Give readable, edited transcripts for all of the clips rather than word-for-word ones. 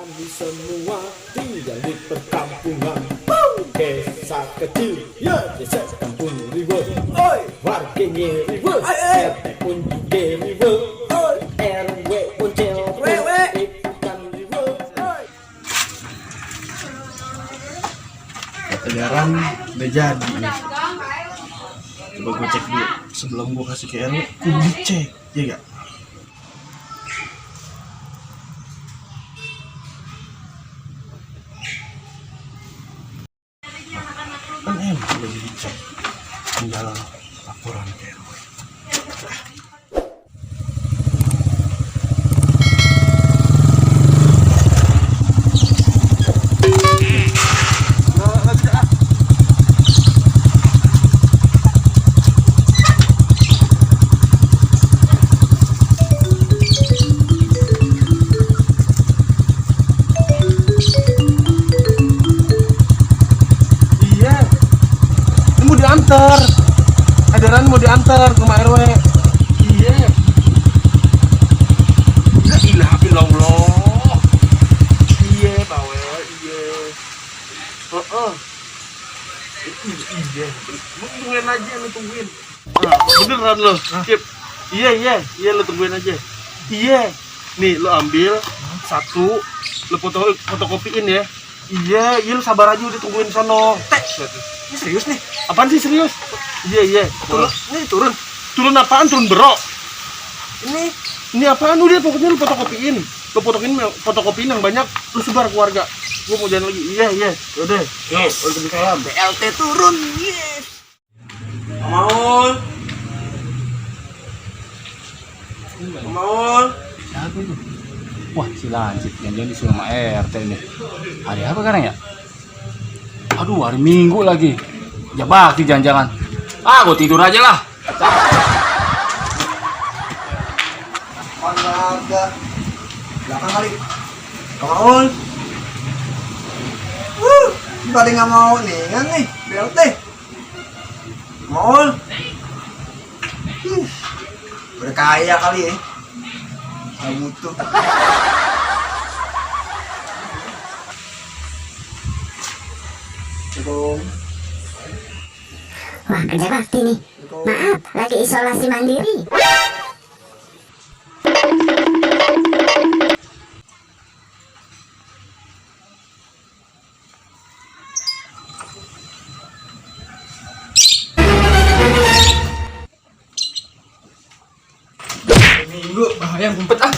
Kami semua tinggal di perkampungan. Desa kecil, ya desa kampung riwe. Warganya riwe, RT pun juga riwe. RW pun cewek, ikutan riwe. Kejaran udah jadi nih. Coba gue cek dulu sebelum gue kasih ke RW. Gue dicek, ya gak? Kan emang udah dicek, tinggal laporan ke RW. Diantar, edaran mau diantar ke rumah RW. Iya. La ilaha illallah. Iya, bawel, iya. Iya. Tungguin aja, lu tungguin. Nah, beneran lo, Cip. Iya, lo tungguin aja. Iya. Nih, lo ambil satu, lo fotokopiin ya. Iya, lu sabar aja, udah tungguin sono. Ini serius nih? Apaan sih serius? Iya. Turun apaan? Turun berok. Ini apaan? Udah pokoknya lu fotokopiin. Fotokopiin yang banyak, lu sebar ke warga. Gua mau jalan lagi. Iya. Yaudah. Yes. Waalaikumsalam. BLT turun. Yes. Maul. Siapa itu? Wah, si Lancip yang jadi disuruh sama RT ini. Hari apa sekarang ya? Aduh, hari Minggu lagi. Ya bakti jangan-jangan. Gue tidur aja lah. Olahraga. Belakang kali. Maul. Tadi nggak mau nih, kan nih, BLT. Maul. Udah kaya kali ya. Nggak butuh. Wah, kerja bakti nih. Maaf, lagi isolasi mandiri. Minggu bahaya ngumpet ah.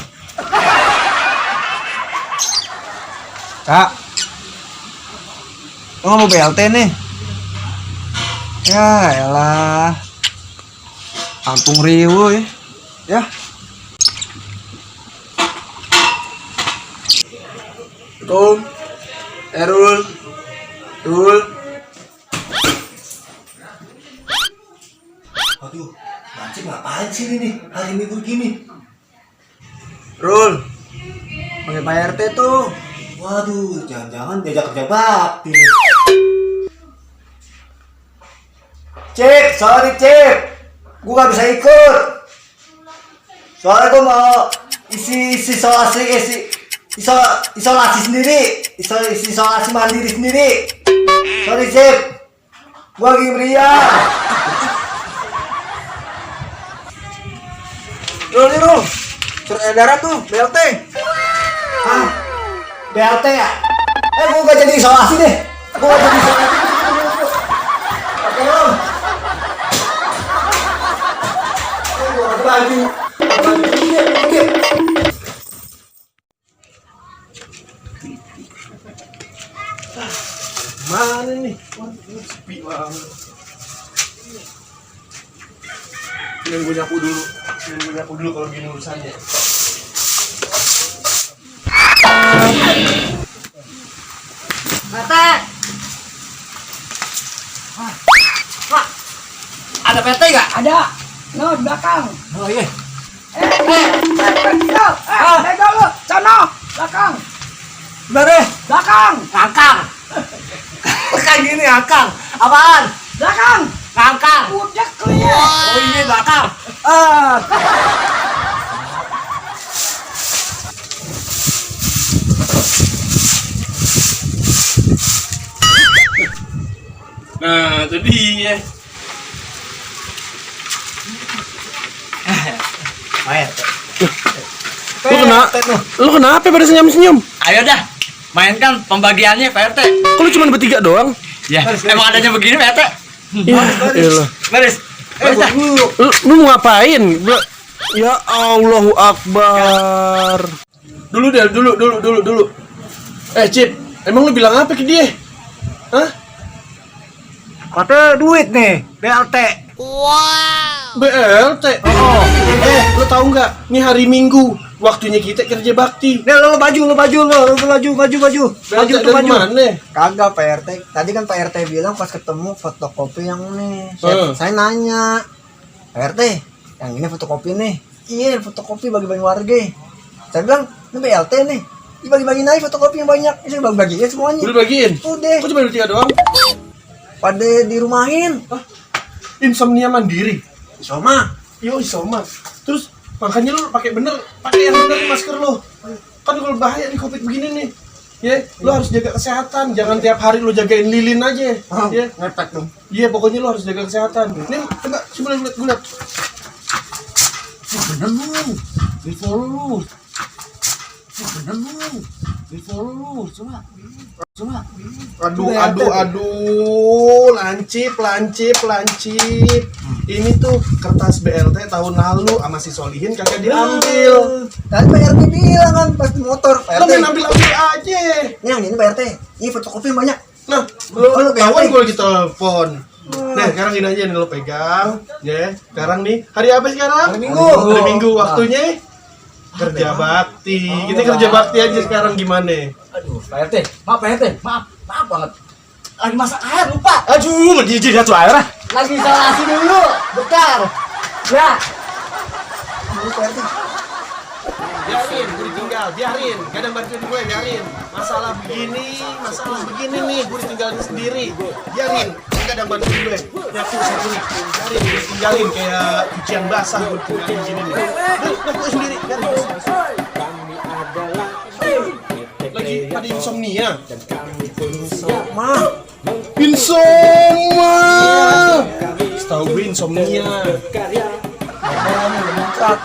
Kak, lo mau BLT nih? Ya elah, kampung riuh ya. Assalamualaikum, Erul, Rul. Aduh, Lancip ngapain sih ini hari Minggu gini? Rul, panggil Pak RT tuh. Waduh, jangan-jangan diajak kerja bakti nih. Cip, sorry Cip, gue gak bisa ikut. Soalnya gue mau isolasi sendiri, isolasi mandiri sendiri. Sorry Cip, gue lagi meriah. Rul, surat edaran tuh, BLT. Hah? BLT ya? Gue gak jadi isolasi deh. Gue gak jadi isolasi. Oke Rul. Baju. Mana nih? Wah, sepi banget. Gue nyapu dulu kalau gini urusannya. Mata. Wah. Ada PT nggak? Ada. No, di belakang. Oh iya. Nego lu, sono, belakang. Bener. Belakang. Ngangkang. Kayak gini ngangkang. Apaan? Belakang. Ngangkang. Udah clear. Oh ini belakang. Nah, itu dia. Main. Lu kenapa pada senyum-senyum? Ayo dah, mainkan pembagiannya Pak RT. Kok lu cuma bertiga doang? Ya, emang adanya begini Pak RT. Iya. Baris. Dah. Lu mau ngapain? Ya Allahu Akbar. Dulu. Cip, emang lu bilang apa ke dia? Hah? Kata duit nih, BLT. BLT? Oh. Lu tahu nggak? Ini hari Minggu, waktunya kita kerja bakti. Nih lo baju. Baju BLT tuh dari baju. mana? Kagak Pak RT. Tadi kan Pak RT bilang pas ketemu fotokopi yang ini. Saya nanya, Pak RT, yang ini fotokopi nih. Iya, fotokopi bagi-bagi warga. Saya bilang, ini BLT nih. Dibagi-bagiin aja fotokopi yang banyak. Saya bagi-bagiin semuanya. Udah bagiin? Udah. Kok cuma bertiga doang? Pada dirumahin. Insomnia mandiri. Soma. Yo, isoma. Terus makanya lu pakai yang bener masker lo. Kan kalau bahaya nih Covid begini nih. Ya, lu harus jaga kesehatan. Jangan tiap hari lu jagain lilin aja. Ya, Ngepek dong. iya pokoknya lu harus jaga kesehatan. Nih, coba lihat. Bener lu. Di follow lu. Bener lu. Di follow lu. Coba. Aduh, lancip. Ini tuh kertas BLT tahun lalu sama si Solihin kagak diambil. Tadi Pak RT bilang kan pas di motor. Pak Lo RT. main ambil aja. Ini yang ini Pak RT. Ini fotokopi yang banyak. Nah, lu lo BLT. kawan gue lagi telepon. Nah, sekarang gini aja nih lo pegang, ya. Sekarang nih hari apa sekarang? Hari Minggu. Hari Minggu waktunya kerja bakti. Kita kerja bakti aja sekarang gimana? Aduh, Pak RT. Maaf Pak RT. Maaf banget. Lagi masak air lupa. Aduh, menjijik atuh air ah. Lagi isolasi dulu. Bentar. Ya. Ini Pak RT. Biarin, gue ditinggal, biarin. Gak ada yang bantuin gue, biarin. Masalah begini nih, gue ditinggalin sendiri. Biarin, gak ada yang bantuin gue. Nyapu sendiri, biarin, gue ditinggalin kayak cucian basah gue ditinggalin di sini nih. Udah, gue sendiri, biarin. Lagi pada insomnia. Insomnia. Setahu gue insomnia. Makanya udah muncrat.